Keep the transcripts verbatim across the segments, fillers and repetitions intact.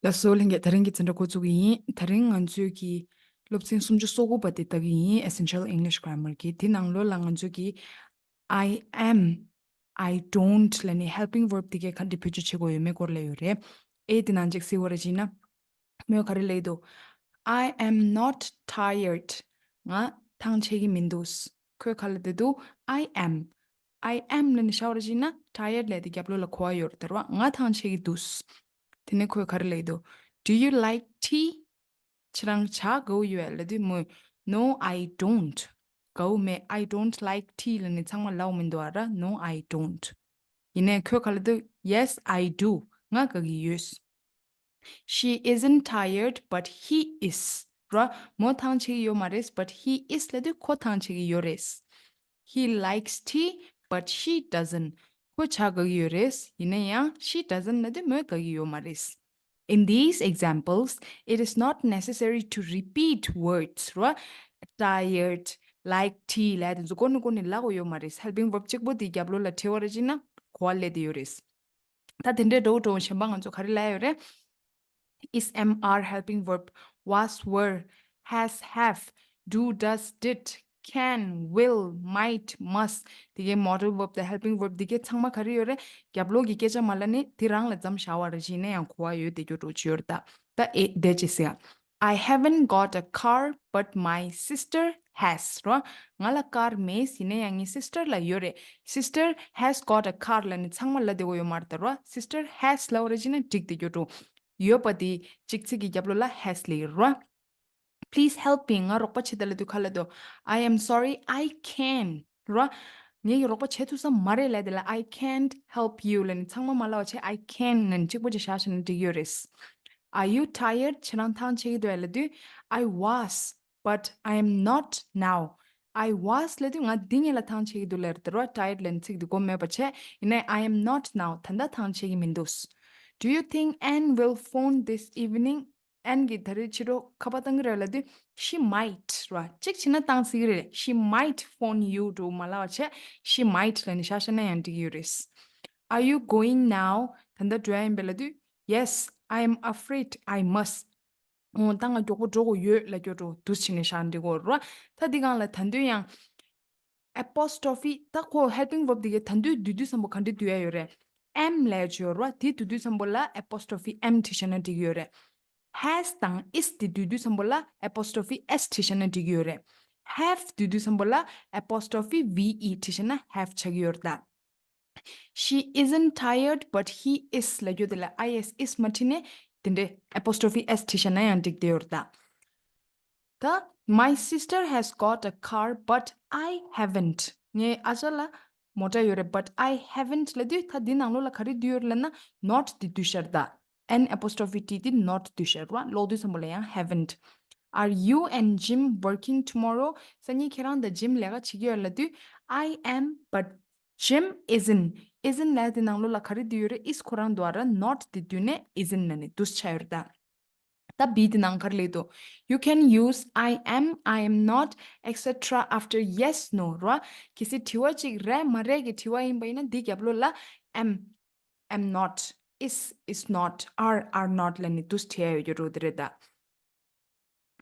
ལགས་སོ་ལྷན་རྒྱས། ད་རིང་གི་འཛིན་གྲྭ་འགོ་བཙུགས་ཀྱི་ཡིན། ད་རིང་ང་ཚོས་ཀྱི་སློབ་ཚན་སུམ་ཅུ་སོ་དགུ་པ་དེ་ལྟ་གི་ཡིན། Essential English Grammar གི་དེ་ནང་ལོགས་ལ་ང་ཚོས་ཀྱི་I am, I don't ལབ་ནས་helping verb དེ་གའི་ག་འདྲ་བེད་སྤྱོད་བྱེད་དགོས་ཡོད་མེད་སྐོར་ལ་ཡོད་རེད། ཨེ་དེ་ནང་ཅིག་གཟིགས་པ་ར་བྱས་ན། མོས་ག་རེ་ལབ་ཀྱི་འདུག I am not tired. ང་ཐང་ཆད་ཀྱི་མི་འདུག་ཁོས་ག་ལབ་བསྡད་འདུག I am, I am ལབ་ནས་བཞག་པ་ར་བྱས་ན་tired ལབ་དེ་རྒྱབ་ལོགས་ལ་གོ་བ་ཡོད་རེད་ད་ར་བ། ང་ཐང་ཆད་ཀྱི་འདུག་དེ་ནས་ཁོས་ག་རེ་ལབ་ཀྱི་འདུག Do you like tea? ཁྱེད་རང་ཇ་དགའ་བོ་ཡོད་ལབ་དུས་མོས། No, I don't. དགའ་བོ་མེད། I don't like tea ལབ་ནས་ཚང་མ་ལབ་མི་འདུག་ཨ་ར། No, I don't. ཡིན་ནའི་ཁོས་ག་ལབ་འདུག Yes, I do. ང་དགའ་གི་ཡོད། She isn't tired, but he is. ར། མོ་ཐང་ཆད་ཀྱི་ཡོད་མ་རེད། But he is ལབ་དུས་ཁོ་ཐང་ཆད་ཀྱི་ཡོད་རེད། He likes tea, but she doesn't. ཁོ་ཇ་དགའ་གི་ཡོད་རེད། ཡིན་ན་ཡང་she doesn't ལབ་དུས་མོས་དགའ་གི་ཡོད་མ་རེད། In these examples, it is not necessary to repeat words. ར། Tired, like tea ལབ་དེ་ཚོ་གོ་ནི་གོ་ནི་ལབ་དགོས་ཡོད་མ་རེད། Helping verb གཅིག་པོ་དེ་རྒྱབ་ལོགས་ལ་བྲིས་པ་ར་བྱས་ན་གོ་བ་སླེབས་བསྡད་ཡོད་རེད། ད་དེ་འདྲའི་འདྲ་བོ་འདྲ་བོ་གཞན་པ་ང་ཚོ་ག་རེ་ལབ་ཡོད་རེད། Is, am, are, helping verb, was, were, has, have, do, does, did, can, will, might, must དེ་གའི་modal verb དང་helping verb དེ་གའི་ཚང་མ་ག་རེ་ཡོད་རེད། རྒྱབ་ལོགས་ཀྱི་སྐད་ཆ་མ་ལབ་ནས་དེ་རང་ལ་མཚམས་བཞག་པ་ར་བྱས་ན་ཡང་གོ་བ་ཡོད་བསྡད་རྒྱུ་འདྲ་བོ་ཅིག་ཡོད་རེད་ད། ད་ཨེ་དེ་ཅི་ཟེར། I haven't got a car, but my sister has. ར། ང་ལ་car མེད། ཡིན་ན་ཡང་ངའི་sister ལ་ཡོད་རེད། Sister has got a car ལབ་ནས་ཚང་མ་ལབ་བསྡད་དགོས་ཡོད་མ་རེད་ད་ར། Sister has ལབ་པ་ར་བྱས་ན་འགྲིག་བསྡད་རྒྱུ་འདྲ་བོ། ཡོད་པ་དེ་གཅིག་ཚིག་གི་རྒྱབ་ལོགས་ལ་has ལབ་ཀྱི་ར། Please help me. ང་རོགས་པ་བྱེད་དང་ལབ་དུས་ག་ལབ་འདུག I am sorry, I can't. ར། ངས་ཀྱིས་རོགས་པ་བྱེད་ཐུབ་ས་མ་རེད་ལབ་དེ་ལ་I can't help you ལབ་ནས་ཚང་མ་མ་ལབ་པ་བྱས། I can ལབ་ནས་གཅིག་པོ་ཅིག་བཞག་བཞག་ན་འགྲིག་ཡོད་རེད། Are you tired? ཁྱེད་རང་ཐང་ཆད་ཀྱི་འདུག་ལབ་དུས། I was, but I am not now. I was ལབ་དུས་ང་འདི་ཉིད་ལ་ཐང་ཆད་ཀྱི་འདུག་ལབ་རེད་ད་ར། Tired ལབ་ནས་ཚིག་འདི་གོ་མེད་པ་བྱས། ཡིན་ནའི་I am not now. ད་ལྟ་ཐང་ཆད་ཀྱི་མི་འདུག Do you think Anne will phone this evening? Anne གིས་ད་རེས་ཕྱི་དྲོ་ཁ་པར་བཏང་གི་རེད་ལབ་དུས། She might ར། གཅིག་བྱས་ན་བཏང་སྲིད་ཀྱི་རེད། She might phone you འདྲ་བོ་མ་ལབ་པ་བྱས། She might ལབ་ནས་བཞག་བཞག་ན་ཡང་འགྲིག་གི་ཡོད་རེད། Are you going now? ད་ལྟ་འགྲོ་ཡ་ཡིན་པས་ལབ་དུས། Yes, I am afraid I must. འོ་ད་ང་མགྱོགས་པོ་འགྲོ་དགོས་ཡོད་ལབ་རྒྱུ་འདྲ་བོ་འདུག་སེ་བྱས་ནས་བཞག་འགྲིག་གི་རེད་ར། ད་འདི་སྒང་ལ་ད་དུང་ཡང་apostrophe ད་ཁོ་helping verb དེ་གའི་ད་དུང་བསྡུས་དུས་ཙམ་པོ་ག་འདྲ་བསྡུ་ཡ་ཡོད་རེད། Am ལབ་ཡ་ཅིག་ཡོད་རེད་བ། དེ་བསྡུས་དུས་ཙམ་པོ་ལ་apostrophe am བྲིས་བཞག་ན་འགྲིག་གི་ཡོད་རེད། Has དང་is དེ་བསྡུས་དུས་ཙམ་པོ་ལ་apostrophe s བྲིས་བཞག་ན་འགྲིག་གི་ཡོད་རེད། Have བསྡུས་དུས་ཙམ་པོ་ལ་apostrophe v e བྲིས་བཞག་ན་have ཆགས་ཀྱི་ཡོད་རེད་ད། She isn't tired, but he is ལབ་རྒྱུ་དེ་ལ་I S is མ་བྲིས་ནས་དེ་འདྲའི་apostrophe s བྲིས་བཞག་ན་ཡང་འགྲིག་བསྡད་ཡོད་རེད་ད། ད། My sister has got a car, but I haven't. ངའི་ཨ་ཅག་ལ་མོ་ཊ་ཡོད་རེད། But I haven't ལབ་དུས་ད་འདི་ནང་ལོགས་ལ་ག་རེ་བསྡུས་ཡོད་རེད་ལབ་ན་not དེ་བསྡུས་ཤར་ད། An apostrophe T དེ་not བསྡུས་ཤར་བ། ཀློག་དུས་ཙམ་པོ་ལ་ཡང་haven't. Are you and Jim working tomorrow? སང་ཉིན་ཁྱེད་རང་དང་Jim ལས་ཀ་བྱེད་ཀྱི་ཡོད་ལབ་དུས། I am, but Jim isn't. Isn't ལབ་དེ་ནང་ལོགས་ལ་ག་རེ་བསྡུས་ཡོད་རེད། is ཁོ་རང་འདུག་ཨ་ར། not དེ་བསྡུས་ནས་isn't ལབ་ནས་འདུག་ཆགས་ཡོད་རེད་ད། ད་B དེ་ནང་ག་རེ་ལབ་འདུག You can use I am, I am not, et cetera after yes, no ར། གལ་སྲིད་དྲི་བ་གཅིག་རེད་མ་རེད་ཀྱི་དྲི་བ་ཡིན་པ་ཡིན་ན་འདི་རྒྱབ་ལོགས་ལ་am, am not, is, is not, are, are not ལབ་ནས་འདུག་སེ་བྲིས་ཡ་ཡོད་རྒྱུ་འདྲ་བོ་དེ་རེད་ད།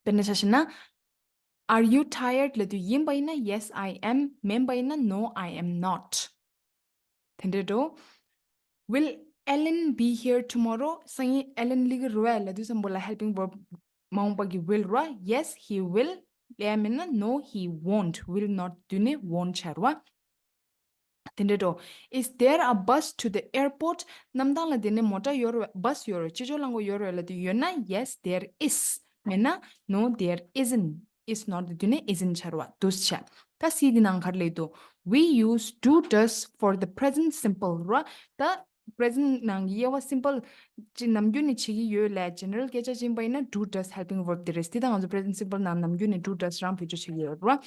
དཔེར་ན་ཆ་བཞག་ན། Are you tired ལབ་དུས་ཡིན་པ་ཡིན་ན་yes, I am. མིན་པ་ཡིན་ན་no, I am not. དེ་འདྲ་འདྲ་བོ། Will Ellen be here tomorrow? སང་ཉིན་Ellen སླེབས་ཀྱི་རེད་པས་ལབ་དུས་ཙམ་པོ་ལ་helping verb མ་འོངས་པ་གི་will ར། Yes, he will. ལབ་ཡ་མིན་ན་no, he won't. Will not བསྡུས་ནས་won't ཆགས་ར། དེ་འདྲ་འདྲ་བོ། Is there a bus to the airport? གནམ་ཐང་ལ་དེ་ནས་མོ་ཊ་ཡོད་རེད་པས། bus ཡོད་རེད། སྤྱི་སྤྱོད་རླངས་འཁོར་ཡོད་རེད་ལབ་དུས་ཡོད་ན་yes, there is. མེད་ན་no, there isn't. Is not དེ་ནས་isn't ཆགས་ར་བ། འདུག་སེ་ཆགས། ད་C དེ་ནང་ག་རེ་ལབ་འདུག We use do, does for the present simple ར། ད་present ནང་གི་དབྱེ་བ་simple ཅིག་ནམ་རྒྱུན་ནས་བྱེད་ཀྱི་ཡོད་ལབ་general སྐད་ཆ་ཅིག་ཡིན་པ་ཡིན་ན་do, does helping verb དེ་རེད། དེ་ད་ང་ཚོ་present simple ནང་ནམ་རྒྱུན་ནས་do, does རང་བེད་སྤྱོད་བྱེད་ཀྱི་ཡོད་ར།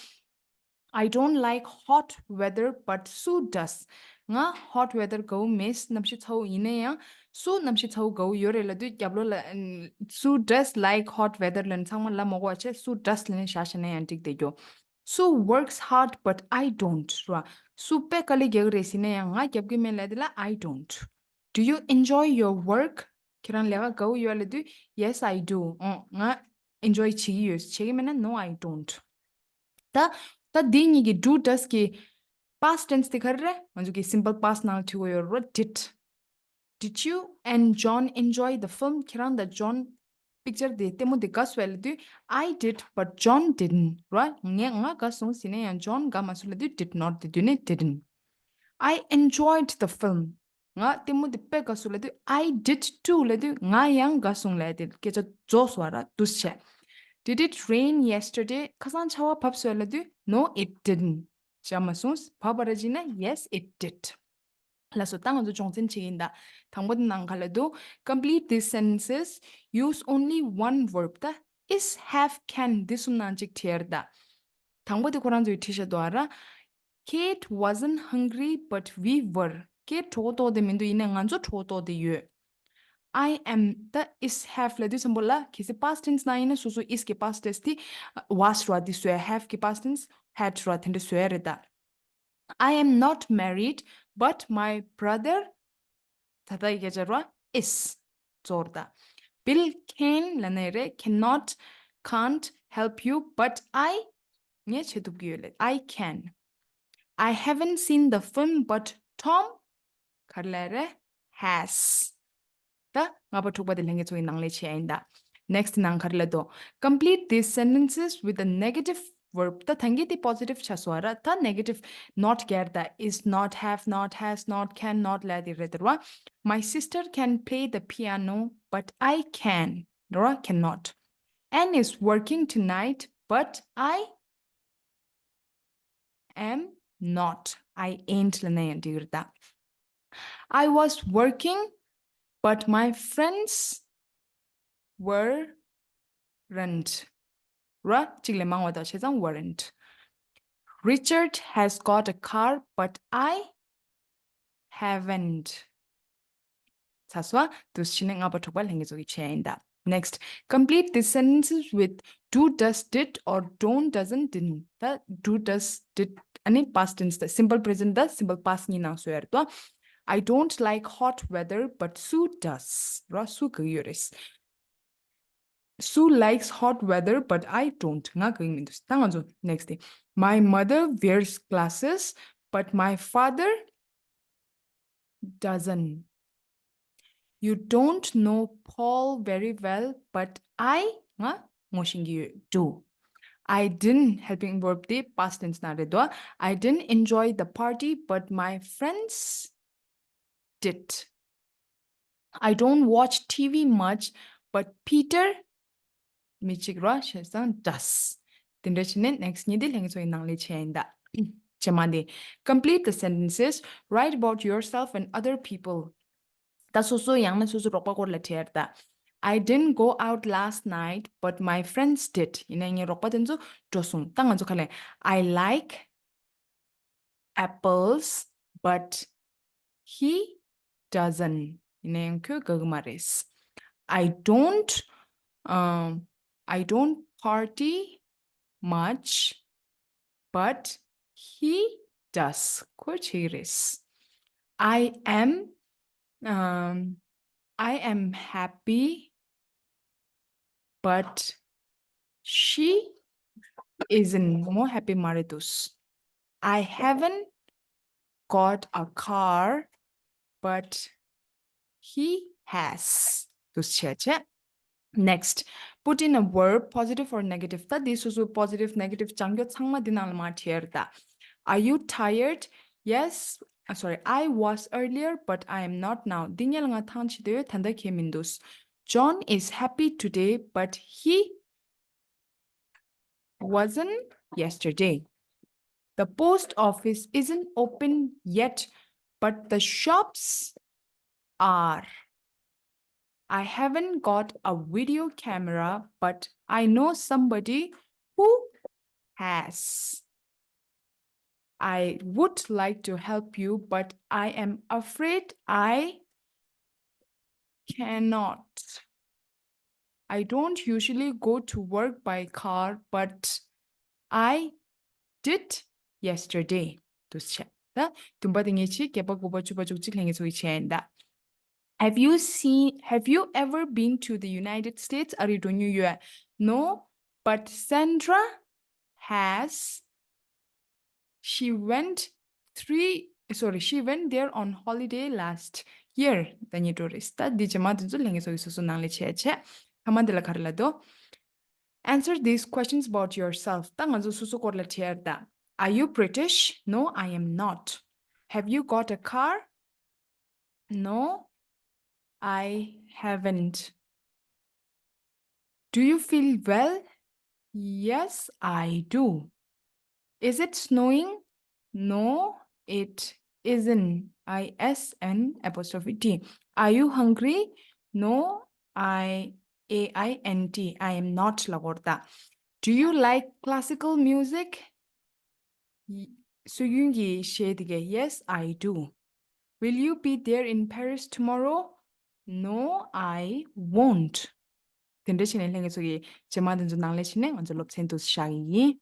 I don't like hot weather, but Sue does. ང་hot weather དགའ་བོ་མེད། གནམ་གཤིས་ཚ་བོ། ཡིན་ན་ཡང་སུ་གནམ་གཤིས་ཚ་བོ་དགའ་བོ་ཡོད་རེད་ལབ་དུས་རྒྱབ་ལོགས་ལ་ཨམ། Sue does like hot weather ལབ་ནས་ཚང་མ་ལབ་མ་དགོས་པ་བྱས། Sue does ལབ་ནས་བཞག་བཞག་ན་ཡང་འགྲིག་བསྡད་རྒྱུ། Sue works hard, but I don't ར། སུ་དཔེ་དཀའ་ལས་རྒྱག་གི་རེད་ཟེར་ན་ཡང་ང་རྒྱབ་ཀྱི་མེད་ལབ་དེ་ལ་I don't. Do you enjoy your work? ཁྱེད་རང་ལས་ཀ་དགའ་བོ་ཡོད་ལབ་དུས། Yes, I do. ཨོ། ང་enjoy་བྱེད་ཀྱི་ཡོད། བྱེད་ཀྱི་མེད་ན། No, I don't. ད་ད་འདི་གཉིས་ཀྱི་do, does གི་past tense་དེ་ག་རེ་རེད། ང་ཚོ་གི་simple past་ནང་ལ་བྲིས་དགོས་ཡོད་རེད། Did. Did you and John enjoy the film? ཁྱེད་རང་དང་John picture་དེ་ལྟད་མོ་དེ་དགའ་སོང་ལབ་དུས། I did, but John didn't. ར། ངས་ང་དགའ་སོང་ཟེར་ནས་ཡང་John་དགའ་མ་སོང་ལབ་དུས། Did not དེ་དུས་ནས་didn't. I enjoyed the film. ང་ལྟད་མོ་དེ་དཔེ་དགའ་སོང་ལབ་དུས། I did too ལབ་དུས། ང་ཡང་དགའ་སོང་ལབ་དེ་སྐད་ཆ་རྫོགས་སོང་བ་ར། འདུག་སེ་བྱས། Did it rain yesterday? ཁ་སང་ཆར་པ་བབས་སོང་ལབ་དུས། No, it didn't. བྱས་མ་སོང་། བབས་པ་རེད་ཅེ་ན། Yes, it did. ལགས་སོ། ད་ང་ཚོ་སྦྱོང་ཚན་བྱེད་ཀྱི་ཡིན་ད། དང་པོ་དེ་ནང་ག་ལ་འདུག Complete these sentences. Use only one verb. ད་is, have, can འདི་གསུམ་ནང་གཅིག་བྲིས་ཡ་རེད་ད། དང་པོ་དེ་ཁོ་རང་ཚོས་བྲིས་བཞག་འདུག་ཨ་ར། Kate wasn't hungry, but we were. Kate་གྲོད་ཁོག་ལྟོགས་བསྡད་མི་འདུག་ཡིན་ནའི་ང་ཚོ་གྲོད་ཁོག་ལྟོགས་བསྡད་ཡོད། I am. ད་is, have ལབ་དུས་ཙམ་པོ་ལ། གལ་སྲིད་past tense་ནང་ཡིན་ན་སོ་སོ་is་གི་past tense་དེ་was་ར་དེ་བཟོས། Have་གི་past tense་had་ར་དེ་འདྲ་བཟོས་ཡ་རེད་ད། I am not married, but my brother ད་ལྟ་ཡི་སྐད་ཆ་ར་is་ཚོར་ད། Bill can ལབ་ནའི་རེད། Cannot, can't help you, but I ངས་བྱེད་ཐུབ་ཀྱི་ཡོད་ལབ། I can. I haven't seen the film, but Tom ག་རེ་ལབ་རེད། Has. ད་ལྔ་པ་དྲུག་པ་དེ་ལྷན་རྒྱས་ཚོ་གི་ནང་ལས་བྱས་ཡིན་ད། Next་ནང་ག་རེ་ལབ་འདུག Complete these sentences with a negative verb. ད་ད་གིན་དེ་positive་ཆགས་སོང་བ་ར། ད་negative not་སྒེར་ད། Is not, have not, has not, can not་ལབ་དེ་རེད་དེ་ར། My sister can play the piano, but I can ར། Cannot. Anne is working tonight, but I am not. I ain't་ལབ་ན་ཡང་འགྲིག་རེད་ད། I was working, but my friends weren't. ར། གཅིག་ལས་མང་བ་དང་བྱས་ཙང་weren't. Richard has got a car, but I haven't. ཚ་སོ། འདུག་སེ་བྱས་ནས་ལྔ་པ་དྲུག་པ་ལྷན་རྒྱས་ཚོ་གི་བྱས་ཡིན་ད། Next, complete the sentences with do, does, did or don't, doesn't, didn't. ད་do, does, did ཨ་ནི་past tense་ད་simple present་ད་simple past་གཉིས་ནང་བཟོས་ཡ་རེད་དོ། I don't like hot weather, but Sue does. ར། སུ་དགའ་གི་ཡོད་རེད། Sue likes hot weather, but I don't. ང་དགའ་གི་མི་འདུག་ད་ང་ཚོ་next་དེ། My mother wears glasses, but my father doesn't. You don't know Paul very well, but I ང་ངོ་ཤེས་ཀྱི་ཡོད། Do. I didn't helping verb་དེ་past tense་ནང་རེད་དོ། I didn't enjoy the party, but my friends did. I don't watch T V much, but Peter མི་གཅིག་ར་བྱས་ཙང་does། དེ་འདྲ་བྱས་ནས་next་གཉིས་དེ་ལྷན་རྒྱས་ཚོ་ཡི་ནང་ལས་བྱས་ཡིན་ད། རྗེས་མ་དེ། Complete the sentences. Write about yourself and other people. ད་སོ་སོ་ཡང་ན་སོ་སོ་རོགས་པ་སྐོར་ལ་བྲིས་ཡ་རེད་ད། I didn't go out last night, but my friends did. ཡིན་ནའི་ངའི་རོགས་པ་དེ་ཚོ་འགྲོ་སོང་། ད་ང་ཚོ་ག་ལས། I like apples, but he doesn't. ཡིན་ནའི་ཁོས་དགའ་གི་མ་རེད། I don't, um, I don't party much, but he does. ཁོས་བྱེད་ཀྱི་རེད། I am, um, I am happy, but she isn't. མོ་happy་མ་རེད་འདུག I haven't got a car, but he has. འདུག་བྱས་བྱས། Next, put in a verb, positive or negative. ད་འདི་སོ་སོ་positive, negative་སྦྱང་རྒྱུ་ཚང་མ་འདི་ནང་ལ་མར་བྲིས་ཡ་རེད་ད། Are you tired? Yes, uh, sorry, I was earlier, but I am not now. འདི་སྔོན་ལ་ང་ཐང་ཆད་བསྡད་ཡོད། ད་ལྟ་ཁྱད་མི་འདུག John is happy today, but he wasn't yesterday. The post office isn't open yet, but the shops are. I haven't got a video camera, but I know somebody who has. I would like to help you, but I am afraid I cannot. I don't usually go to work by car, but I did yesterday. འདུག་བྱས། ད་བདུན་པ་དེ་ངས་བྱས། བརྒྱད་པ་དགུ་པ་བཅུ་པ་བཅུ་གཅིག་ལྷན་རྒྱས་ཚོ་གི་བྱས་ཡིན་ད། Have you seen, have you ever been to the United States? ཨ་རི་འགྲོ་མྱོང་ཡོད། No, but Sandra has. She went three, sorry, she went there on holiday last year. ད་ཉེ་འགྲོ་རེད། ད་འདི་རྗེས་མ་དེ་ཚོ་ལྷན་རྒྱས་ཚོ་གིས་སོ་སོ་ནང་ལས་བྱས་བྱས། ཐ་མ་འདི་ལ་ག་རེ་ལབ་འདུག Answer these questions about yourself. ད་ང་ཚོ་སོ་སོ་སྐོར་ལ་དྲིས་ཡ་རེད་ད། Are you British? No, I am not. Have you got a car? No, I haven't. Do you feel well? Yes, I do. Is it snowing? No, it isn't. I S N apostrophe T. Are you hungry? No, I A I N T. I am not. ལབ་དགོས་རེད་ད། Do you like classical music? སྲོལ་རྒྱུན་གྱི་གཞས་དེ་གས། Yes, I do. Will you be there in Paris tomorrow? No, I won't. དེ་འདྲ་བྱས་ནས་ལྷན་རྒྱས་ཚོ་གིས་རྗེས་མ་དེ་ཚོ་ནང་ལས་བྱས་ནས་ང་ཚོ་སློབ་ཚན་དུ་བཞག་གི་ཡིན།